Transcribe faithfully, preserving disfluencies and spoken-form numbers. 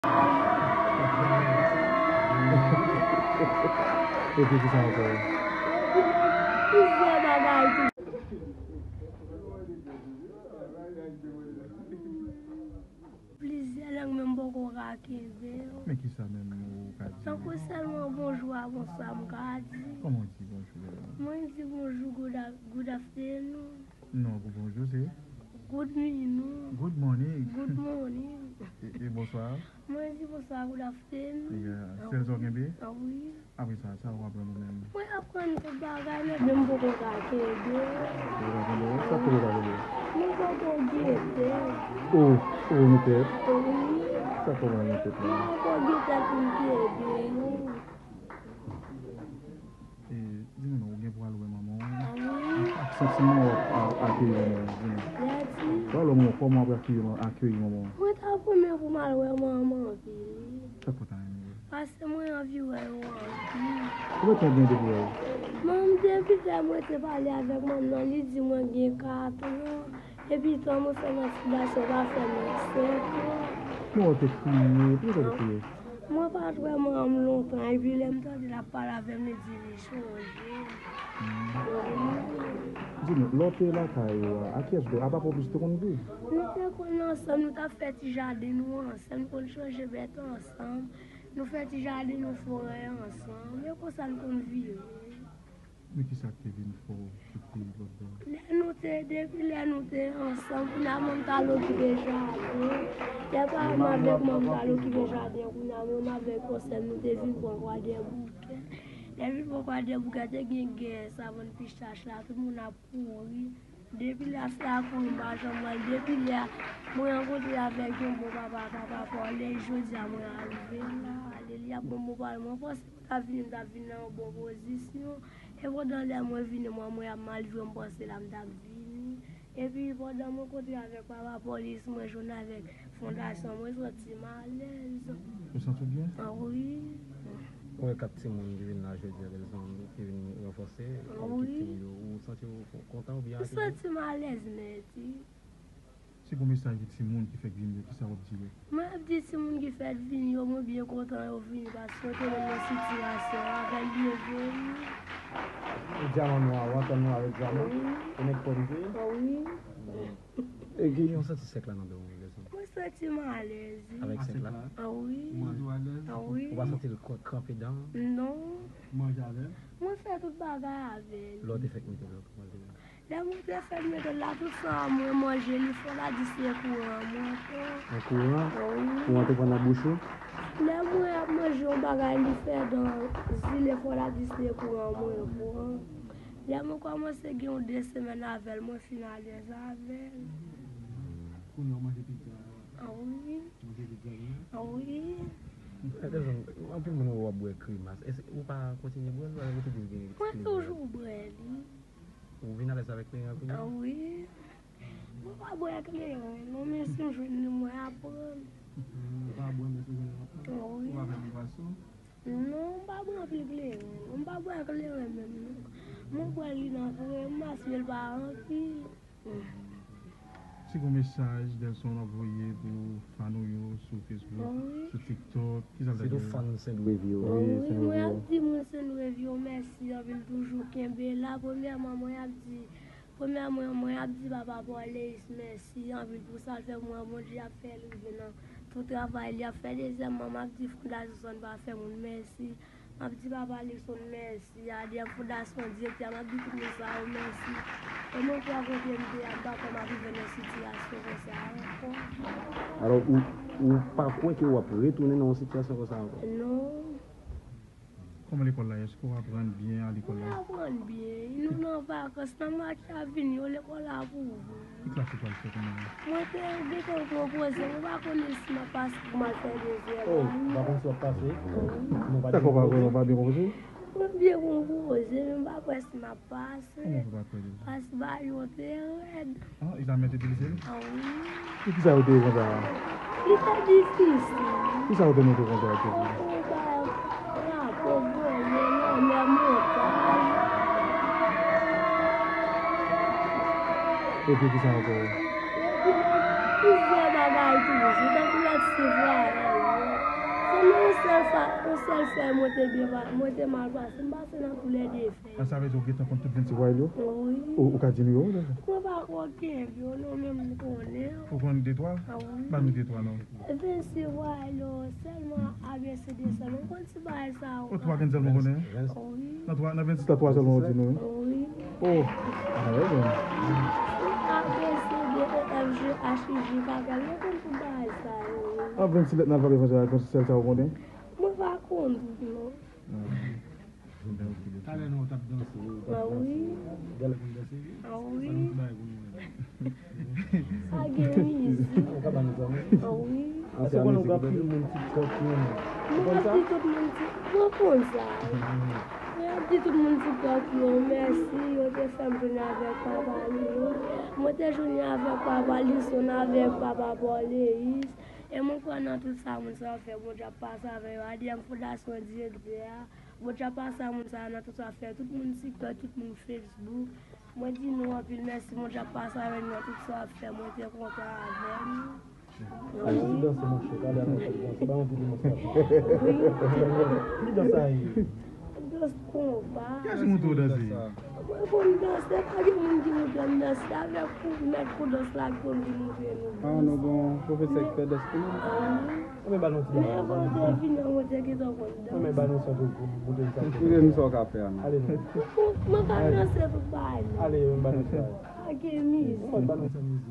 Epi ki sa ankò? Plizyè bagay tou. Plizyè lang men m poko ka kenbe yo. Men ki sa menm ou ka di? Tankou sèlman bonjou a bonswa m ka di. Kòman w di bonjou a? Mwen di bonjou, good, a- good afternoon. Non, bonjou se? Good morning. Good morning. Good morning. E, e bonswa? Mwen di bonswa, good afternoon. Yeah. Sèl sa w kenbe? Ah, wi. Apre sa, sa w aprann ou menm? Mwen aprann tout bagay, men men m poko ka kenbe. Poko ka kenbe? Sa k poko ka kenbe? Mwen poko gen tèt. Oh, oh, gen tèt? Wi. Sa k poko ka gen tèt la? Mwen poko gen tèt pou m kenbe yo. E, di m non, ou gen pou al wè manman w? Ah, wi. Ak, ak santiman w ap a- akeyi manman w, di m. Mèsi. Pral wè manman w, kòman w ap akeyi, akeyi manman w? Mwen ta renmen pou m al wè manman m wi. Sa k fè w ta renmen wè l? Paske mwen anvi wè yo anpil. Konbyen tan w gen depi w wè l? Manman m depi lè mwen te pale avèk manman nan, li di mwen gen katran. Epi tan mwen fè nan fondasyon pa fè mwen senk an. Mwen wè w te kriye. Poukisa w te kriye? Mwen pa t wè manman m lontan. Epi lè m tande l ap pale avè m, li di li chonje. Hmm. Wi. Di m, lè w te lakay ou a, a kiyès ou te, a papa w plis ou te konn viv? Nou te konn ansanm, nou t ap fè ti jaden nou ansanm, nou konn chanje bèt ansanm. Nou fè ti jaden, nou forè ansanm. E konsa n konn viv. Men ki sa k te vin fè w kite lòt bò a? Lè nou te, depi lè nou te ansanm, kounye a mwen m t al okipe jaden. Lè papa m avèk mwen m t al okipe jaden, kounye a mwen m avèk yon sè m, nou te vin pran Kwadèboukè. Lè vin pran Kwadèboukè, te gen gè, savann pichach la, tout moun ap kouri. Depi lè a, se a kouri m pa janm wè l. Depi lè a, mwen rankontre avèk yon bon papa, papa Paulin, jodi a mwen arive la. Alelouya, bon, bon papa, mwen panse mwen t ap vini, m t ap vin nan yon bon pozisyon. E pandan lè mwen vini, mwen, mwen ap mal jwe, m panse la m t ap vini. Epi pandan mwen kontre avèk papa polis, mwen jwenn avèk fondasyon, mwen santi m alèz. Ou santi w byen? Ah, wi. Ou wè kat timoun ki vin la jodi a, bèl zanmi, ki vin ranfòse, ah, wi, ekip timoun yo, ou santi w kontan oubyen akeyi? M santi m alèz nèt, wi. Si gon mesaj pou timoun ki fèk vini yo, kisa w ap di yo? Mwen ap di timoun ki fèk vini yo, mwen byen kontan yo vini paske yo te menm nan sitiyasyon avè l byen vini. E dyaman nwa a, w antann nou avèk dyaman? Wi. E nèg pòm tou ye? Wi. E gen yon santi sèk la nan do w, rezon? Mwen santi m alèz. Avèk sèk la? Ah wi. Ou manje w alèz? Ah wi. Ou pa santi l kanpe dan? Non. Ou manje avè l? Mwen fè tout bagay avè l. Lè w te fèk mete l, kòman l te ye? Lè mwen te fè l mete l la, tout sa mwen manje, li fò la di se kouran mwen pran. An kouran? Wi. Kouran te pran nan bouch ou? Lè mwen ap manje yon bagay, li fè dan zile, fò la di se kouran mwen pran. Lè mwen kòmanse gen yon de semèn avè l, mwen fin alèz avè l. Kounye a w manje pizza a? Ah wi. Manje pizza wi. Ah wi. Atè zanmi, anpil moun wè w ap bwè kremas. Èske ou pa kontinye bwè l, oubyen ou te di w gen ti plezi? Mwen toujou bwè li. Ou vin alèz avèk kleren an kounye a? Ah wi. Mwen pa bwè kleren, non, men si m jwenn li, mwen ap pran. Ou pa bwè, men si w jwenn li, w ap pran? Ah wi. Ou pa bwè nan bwason? Non, m pa bwè anpil kleren. M pa bwè kleren menm, non. Mwen bwè li nan frè m, paske l pa anpil. Si gon mesaj Delson ap voye pou fan ou yo sou Facebook, wi, sou TikTok, kisa l ta gen? Sitou fan Saint Louis yo. Wi, wi, Saint Louis yo. Mwen ap di moun Saint Louis yo mèsi anpil, toujou kenbe la. Premyèman, mwen ap di, premyèman, mwen ap di papa Paulin mèsi anpil pou sa l fè pou mwen. Bondye ap fè l rive nan tout travay li ap fè. Dezyèmman, m ap di Fondasyon Sòn pa fè moun mèsi. M ap di papa Lison mèsi, A D M Fondasyon, direktè a, m ap di tout moun sa yo mèsi. E mwen kwè kote m te a, m pa kwè m ap rive nan sitiyasyon konsa ankò. Alò, ou, ou pa kwè ke w ap retounen nan yon sitiyasyon konsa ankò? Non. Kòman lekòl la ye? Èske w aprann byen a lekòl la? Mwen aprann byen. Nou nan vakans, nan mwa ki ap vini yo, lekòl la ap ouvri. Ki klas ou pral fè kounye a? Mwen te gentan pwopoze, mwen pa konnen si m ap pase pou m al fè dezyèm ane. Oh, ou pa konn si w ap pase? Non, pa byen konpoze? Mwen byen konpoze, men m pa kwè si m ap pase. Kòman ou pa kwè deja? Paske bagay yo te rèd. Ah, egzamen te difisil? Ah wi. E kisa yo te ye konsa? Li te difisil. Kisa yo te montre konsa yo te di? Yo te bay rapo vole, lanmè, montay. Epi kisa ankò? Epi plizyè bagay toujou, tankou lòt sivwa yo. Sèl sa, yon sèl fèy mwen te byen pa, mwen te mal pase. M pase nan toulède fèy. A, sa vle di ou gentan konn tout vennsèt vwayèl yo? Wi. Ou, ou ka di nou yo? Mwen pa ko kenbe yo non, men m konnen yo. Ou konn de twa? A wi. Ban nou de twa non. Vennsèt vwayèl yo, sèlman A B C D sèlman. M konn ti bagay sa yo. O, twa vennsèt sèlman konnen? Wi. Nan twa, nan vennsèt la, twa sèlman ou di nou wi? Wi. O. A, wi, bon. A B C D E F G H I J K L, mwen konn tout bagay sa yo. An vennsèt lèt nan alfabè franse a, konn se sèl sa ou konnen? Mwen pa konn tout non. Talè nan w t ap danse, w t ap danse. Gèlè konn danse wi. Sa nou ti bagay pou nou menm. Sa gen mizik. Ou ka ba nou sa non? Wi. Èske w konnen gen anpil moun TikTok yo? Mwen ap di tout moun TikTok, mwen konn sa. Mwen ap di tout moun TikTok yo mèsi, yo te fè m jwenn avèk papa Lyon. Mwen te jwenn avèk papa Lison, avèk papa Pauleis. E mwen kwè nan tout sa moun sa yo fè, Bondye ap pase avè yo. A D M Fondasyon direktè a. Bondye ap pase a moun sa yo nan tout sa yo fè. Tout moun TikTok, tout moun Facebook. Mwen di nou anpil mèsi, Bondye ap pase avè nou nan tout sa yo fè. Mwen te kontan avè nou. Wi. Ti danse monchè, talè a nou t ap danse, ba yon ti demonstrasyon. Wi. Ki dans sa ye? Dans konpa. Kiyès ki montre w danse? Mwen konn danse, pa gen moun ki montre m danse, se avèk kou, mèt kou dans la ki konn vin montre nou dans. A, nou gen yon pwofesè ki fè dans pou nou? A wi. Anben ba nou ti dans. Men avan w te vini an, mwen te gentan konn dans. Anben ba nou sa pou, pou, pou te sa. Montre nou sa w ka fè a non. Ale non. Mwen ka danse tout bagay non. Ale, anben ba nou sa. Pa gen mizik. Anben ba nou sa mizik.